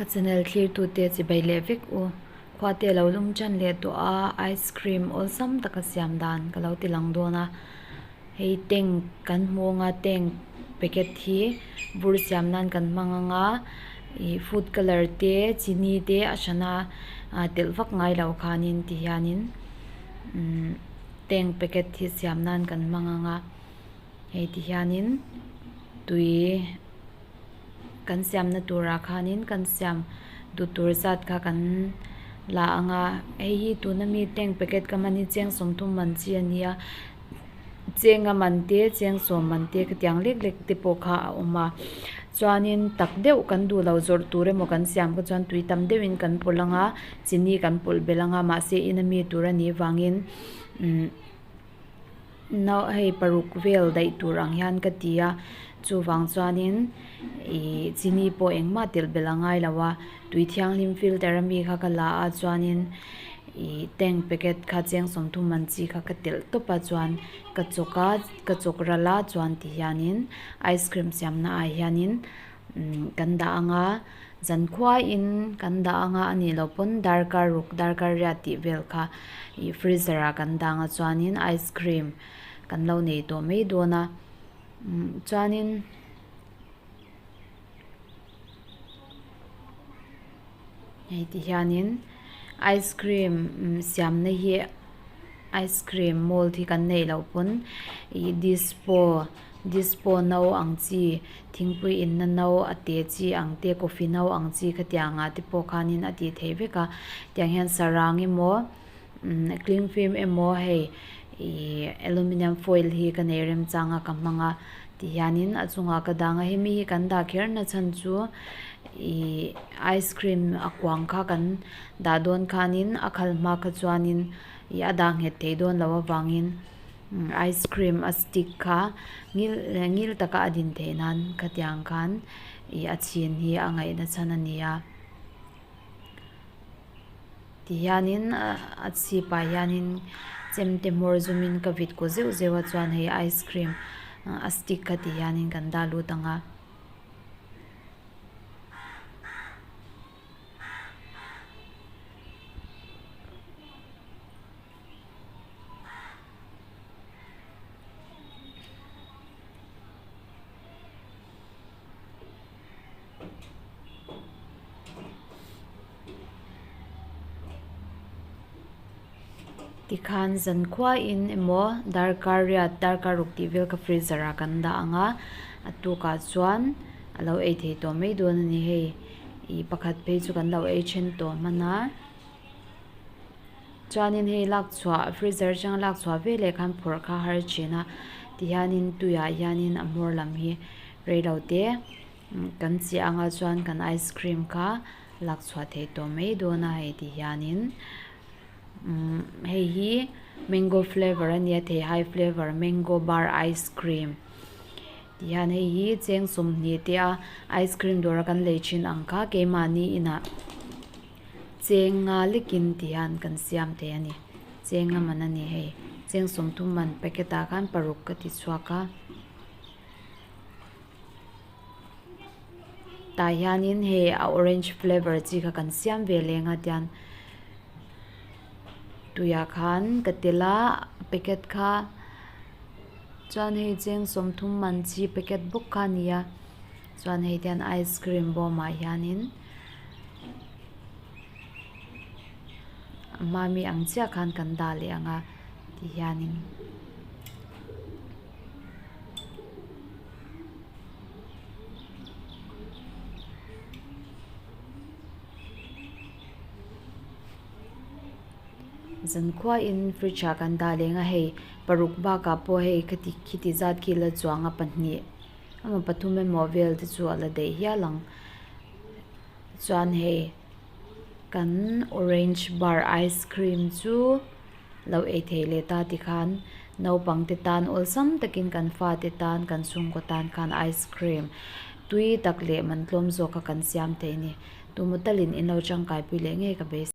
Ka channel thlirtute chibai leh vek u. Khuate lo lum tan leh tawh a, ice cream awlsam taka siam dan ka lo ti lang dawn a. Hei tank kan hmu anga tank packet hi vur siam nan kan hmang anga ih food colour te chini te a hran a telh vak ngai lo khanin ti hianin umm tank packet hi siam nan kan hmang anga hei ti hianin tui. Kan siamna turah khanin kan siam duh tur zat kha kan la ang a, hei hi tuna mi tank packet ka hman hi cheng sawmthum man chi a ni a, chenga man te cheng sawm man te khatiang lek lek te pawh kha a awm a, chuanin tak deuh kan duh lo zawrh tur emaw kan siam kha chuan tui tam deuhin kan pawlh ang a, chini kan pawlh belh ang a, mahse ina mi tur a nih vangin umm. No hei paruk vel daih tur ang hian ka ti a chuvang chuanin ih chini pawh engmah telh belh a ngai lo a tui thianghlim filter ami kha ka la a chuanin ih tank packet kha cheng sawmthum an chi kha ka telh tawp a chuan ka chawk a ka chawk ral a chuan ti hianin ice cream siam na ah hianin umm kan dah ang a Zankhuain kan dah anga a nih loh pawn darkar ruk darkar riat tih vel kha ih freezer ah kan dah anga chuanin ice cream kan lo nei tawh mai dawn a umm chuanin hei ti hianin ice cream siamna hi ice cream mold hi kan neih loh pawn ih dispo Dispo no ang chi, thingpui inna no a te chi ang te, coffee no ang chi khatiang ah te pawh khanin a tih theih vek a. Tiang hian sarang emaw umm cling film emaw hei ihh aluminium foil hi ka nei remchang a ka hmang a ti hianin a chungah ka dang a. Hemi hi kan dah kher na chhan chu ihh ice cream a kuang kha kan dah dawn khanin a khal hma kha chuanin ih a dah nghet theih dawn loh avangin. Ice cream a stick kha ngil ngil taka a din theih nan khatiang khan ih a chhin hi a ngaihna chhan a ni a tihianin a chhipah hianin chemte hmawr zumin ka vit kaw zeuh zeuh a chuan hei ice cream a stick kha ti hianin kan dah lut ang a. Tikhan zankhuain emaw darkar riat darkar ruk tih vel kha freezer ah kan dah ang a a tukah chuan a lo ei thei tawh mai dawn a ni hei ih pakhat phei chu kan lo ei then tawh hman a. Chuanin hei lak chhuah freezer atanga lak chhuah veleh khan phawrh kha har thin a tihianin tuiah hianin a hmawr lam hi reilo te kan chiah anga chuan kan ice cream kha lak chhuah theih tawh mai dawn a hei ti hianin umm hei hi mango flavour a nia theihai flavour mango bar ice cream tihian hei hi cheng sawmhnih te a ice cream dawra kan lei thin ang kha keimahni inah. Cheng nga lekin ti hian kan siam thei a ni. Cheng nga man a ni hei. Cheng sawmthum man packet ah khan paruk ka ti chhuak a. Tah hianin hei a orange flavour chi kha kan siam ve leng a tian tuiah khan ka tel a packet kha chuan hei cheng sawmthum man chi packet bawk kha a ni a chuan hei te hian ice cream bawmah hianin. A hma mi ang chiah khan kan dah leh ang a ti hianin zankhuain fridge ah kan dah leh ang a hei paruk bakah pawh hei khati khiti zat khi la chuang a pahnih emaw pathum emaw vel te chu a la daih hial ang. Chuan hei kan orange bar ice cream chu lo ei thei leh ta tikhan naupang te tan awlsam takin kan fate tan kan chhungkaw tan khan ice cream tui tak leh man tlawm zawk kha kan siam thei a ni. Tumaw talin in lo tangkai pui leh ngei ka beisei.